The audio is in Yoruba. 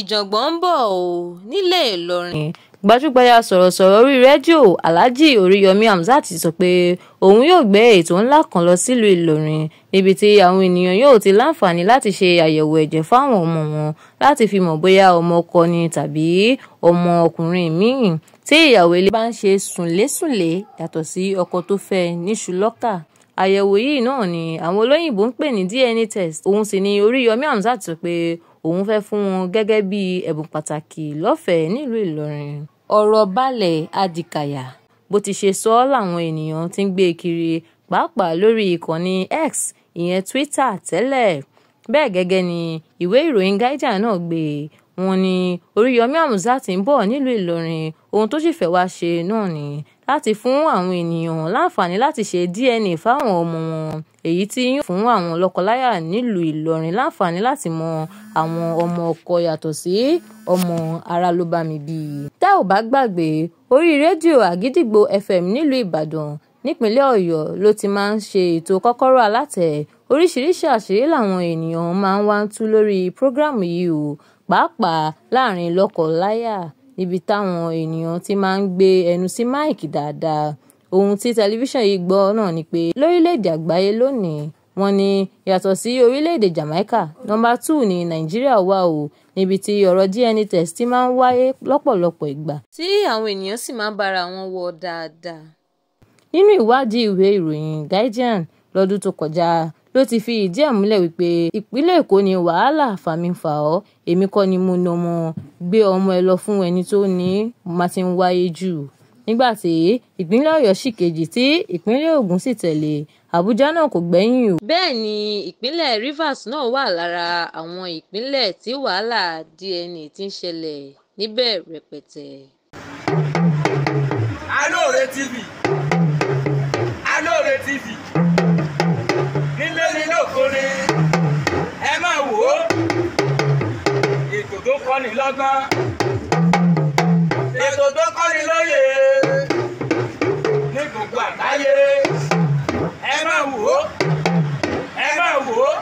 Ìjàngbọ̀n ń bọ̀ ọ́ nílé Ìlọrin. Gbajúgbajà sọ̀rọ̀sọ̀rọ̀ orí rédíò Alhaji Oríyọmí Hamzat sọ pé òun yóò gbé ètò ńlá kan lọ sílùú Ìlọrin níbi tí àwọn ènìyàn yóò ti láǹfààní láti ṣe àyẹ̀wò ẹ̀jẹ̀ fáwọn ọmọ wọn láti fi mọ̀ bóyá ọmọ ọkọ ni tàbí ọmọ ọkùnrin míì tí ìyàwó ilé bá ń ṣe sùnlé-sùnlé yàtọ̀ sí ọkọ tó fẹ́ níṣu lọ́kà. Àyẹ̀wò yìí náà ni àwọn olóyìnbó ń pè ní DNA test, òun sì ni Oríyọmí Hamzat sọ pé òun fẹ́ fún wọn gẹ́gẹ́ bí ẹ̀bùn pàtàkì lọ́fẹ̀ẹ́ nílùú Ìlọrin. Ọ̀rọ̀ balẹ̀ adìkàyà bó ti ṣe sọ ọ́ làwọn ènìyàn ti ń gbé e kiri pàápàá lórí ìkànnì X ìyẹn Twitter tẹ́lẹ̀. Bẹ́ẹ̀ gẹ́gẹ́ ni ìwé ìròyìn Guardian náà gbé e. Wọ́n ní Oríyọmí Hamzat ń bọ̀ nílùú Ìlọrin, ohun tó sì fẹ́ wáá ṣe náà ni láti fún àwọn ènìyàn láǹfààní láti ṣe DNA fáwọn ọmọ wọn, èyí tí yóò fún àwọn lọ́kọláya nílùú Ìlọrin láǹfààní láti mọ àwọn ọmọ ọkọ yàtọ̀ sí ọmọ ará-ló-bá-mi-bí. Tẹ́ ò bá gbàgbé, orí rédíò Àgídìgbo FM nílùú Ìbàdàn nípínlẹ̀ Ọ̀yọ́ ló ti máa ń ṣe ètò Kọ́kọ́rọ́ Alátẹ. Oríṣiríṣiì àṣírí làwọn ènìyàn máa ń wá tú lórí prógráàmù yìí ó, pàápàá láàrin lọ́kọ-láya níbi táwọn ènìyàn ti máa ń gbé ẹnu sí máìkì dáadáa. Ohun tí tẹlifíṣàn yìí gbọ́ náà ni pé lórílẹ̀-èdè àgbáyé lónìí, wọ́n ní yàtọ̀ sí orílẹ̀-èdè Jamaica, nọ́mbà 2 ní Nàìjíríà wà ó, níbi tí ọ̀rọ̀ DNA test ti máa ń wáyé lọ́pọ̀lọpọ̀ ìgbà tí àwọn ènìyàn sì máa ń bára wọn wọ̀ dáadáa. Nínú ìwádìí ìwé ìròyìn Guardian lọ́dún tó kọjá ló ti fi ìdí ẹ̀ múlẹ̀ wípé ìpínlẹ̀ Èkó ní wàhálà fàmí-fà-ọ́ èmi kọ́ ni mo nọmọ gbé ọmọ ẹ lọ fún ẹni tó ní máa ti ń wáyé jù. Nígbà tí ìpínlẹ̀ Ọ̀yọ́ sì kejì tí ìpínlẹ̀ Ògùn sì tẹ̀lé, Àbújá náà kò gbẹ́yìn o. Bẹ́ẹ̀ ni ìpínlẹ̀ Rivers náà wà lára àwọn ìpínlẹ̀ tí wàhálà DNA ti ń ṣẹlẹ̀ níbẹ̀ rẹpẹtẹ. Alóore TV, Alóore TV, nílé ní lóko ni, ẹ máa wò ó, ètò tó kọ́ni lọ́gbọ́n, ètò tó kọ́ni lóye, ní gbogbo àgbáyé, ẹ máa wò ó, ẹ máa wò ó.